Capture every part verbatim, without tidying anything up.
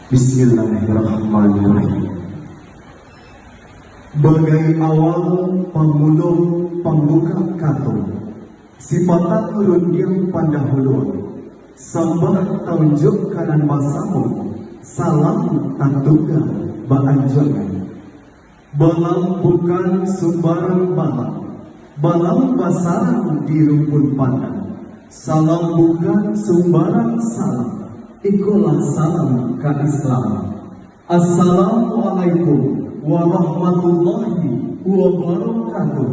Bismillahirrahmanirrahim. Bagai awal pamulo pambukak kato, sipatah rundiang pandahuluan, sambah taunjuak ka nan basamo, salam tatungga baanjuangan. Balam bukan sumbarang balam, balam basarang di rumpun padang. Salam bukan sumbarang salam, ikolah salam kaislaman. Assalamualaikum warahmatullahi wabarakatuh.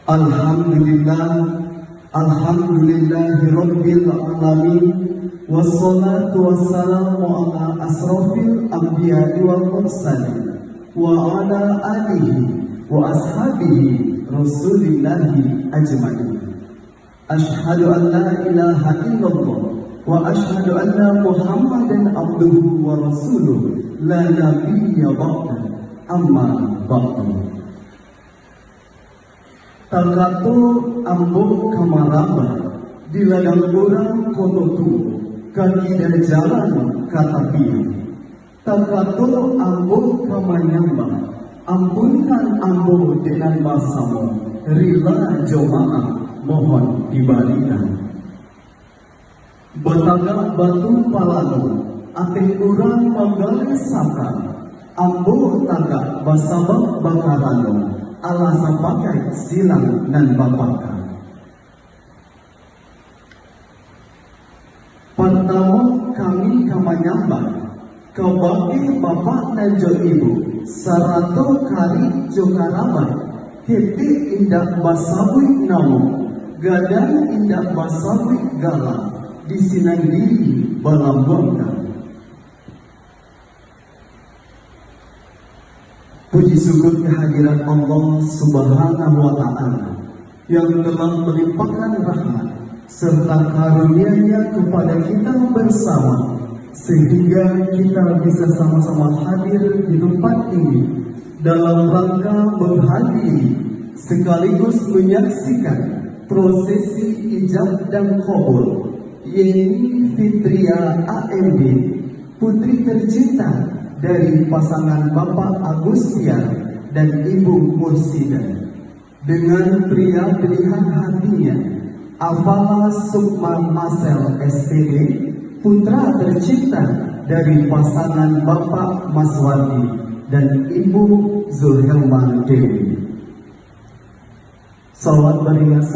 Alhamdulillah, alhamdulillahi rabbil alamin, wassalatu wassalamu ala asrofil anbiya'i wal mursalin, wa ala alihi wa ashabihi rasulillahi ajmain. Asyhadu an la ilaha illallah wa asyhadu anna Muhammadan abduhu wa rasuluh, la nabiyya ba'da, amma ba'du. Takato ambo ka marambah di ladang urang Koto Tuo, ka kida jalan ka tapian. Takato ambo ka manyambah, ampunkan ambo dek nan basamo, rila jo maaf mohon dibarikan. Batagak batu palano, ateh urang manggaleh saka, ambo tagak basabab bakarano, alah sapakaik silang nan bapaka. Partamo kami ka manyambah kabake bapak nan jo ibu, sarato karib jo karabat, ketek indak basabuik namo, gadang indak basabuik gala, di sinan diri balambuangkan. Puji syukur kehadirat Allah Subhanahu wa Ta'ala yang telah melimpahkan rahmat serta karunia-Nya kepada kita bersama, sehingga kita bisa sama-sama hadir di tempat ini dalam rangka menghadiri sekaligus menyaksikan prosesi ijab dan kabul Yeni Fitria A M D, putri tercinta dari pasangan Bapak Agustian dan Ibu Mursida, dengan pria pilihan hatinya, Afala Sukma Marcel S P D, putra tercinta dari pasangan Bapak Maswardi dan Ibu Zulhelma Dewi. Salawat baringat